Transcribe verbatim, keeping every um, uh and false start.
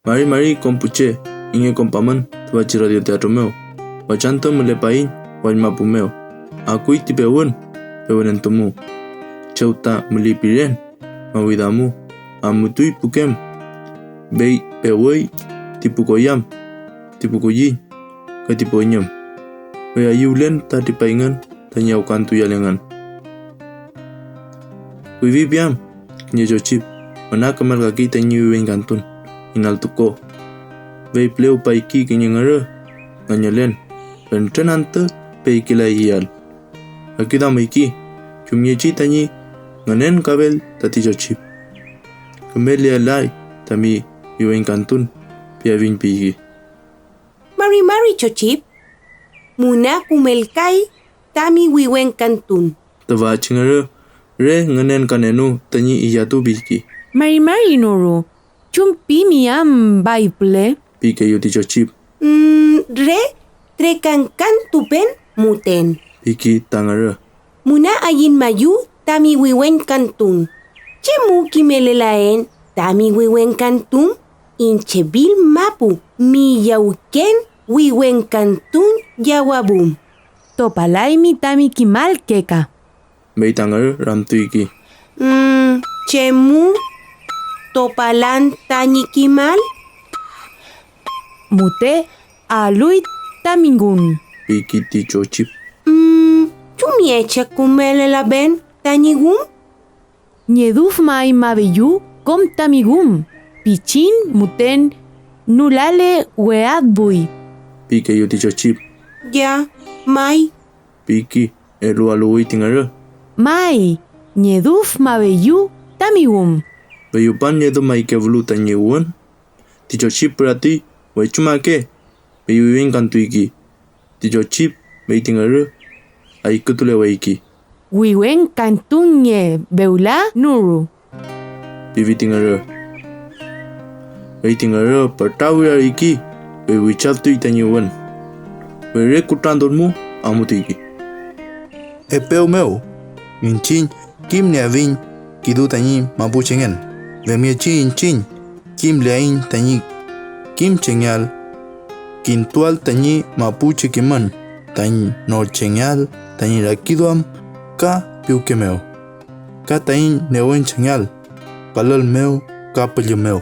Mari mari kom pu che, ingekompamün tüfachi radioteatro mew. Fachantü mülepaiñ wall mapu mew. Akuy ti pewün, pewünentu mu. Chew ta müli piren, mawida mu, amutuy pukem. Fey pewüy ti pu koyam, ti pu kulliñ, ka ti pu üñüm. Fey ayüwlen ta tripayngün tañi awkantuyal engün. Kuyfi piam, kiñe chochip, müna kümelkakey tañi wiweñkantun, inaltu ko. Fey püle rupayki kiñe ngürü, ngañelen, fentren antü peykelay iyael. Rakiduamuyki chumngechi tañi ngünenkabel tati chochip. Kümelealay tami wiweñkantun, piafiñ piyki. Mari mari chochip, müna kümelkay tami wiweñkantun. Tüfachi ngürü re ngünenkanenu tañi iyatu pillki. Mari mari nuru, ¿chumpi mi am bay püle? Pikeyu ti chochip. Mm, re trekankantupen müten, piki ta ngürü. Müna ayün mayu tami wiweñkantun. ¿Chemu kimelelaen tami wiweñkantun? Iñche fill mapu miyawken wiweñkantun yawabum. Topalaymi tami kimal keka. Fey ta ngürü ramtuyki. Mm, ¿chemu topalan tañi kimal? Mute aluy tami gum, piki ti chochip. Mm, ¿chumngechi kümelelapen tañi gum? Ñedufmay mabeyu kom tami gum, pichin müten nulale weadpuy, pikeyu ti chochip. Ya, may, piki elualuwi ti ngürü. May, ñedufmabeyu tami gum. Fey rupan ñedufmaykefulu tañi wün, ti chochip püratuy wechu make, fey wiweñkantuyki. Ti chochip fey ti ngürü aykütuleweyki. Wiweñkantunge fewla nuru, pifi ti ngürü. Fey ti ngürü pütra wirariyki, fey wichaftuy tañi wün. Fey re kutrantun mu amutuyki. Epew mew, iñchiñ kimnieafiñ kisu tañi mapuchengen, femngechi iñchiñ kimleaiñ tañi kimchengeael, kintuael tañi mapuche kimün, tañi norchengeael, tañi rakiduam ka piwke mew, ka taiñ newenchengeael palül mew ka püllü mew.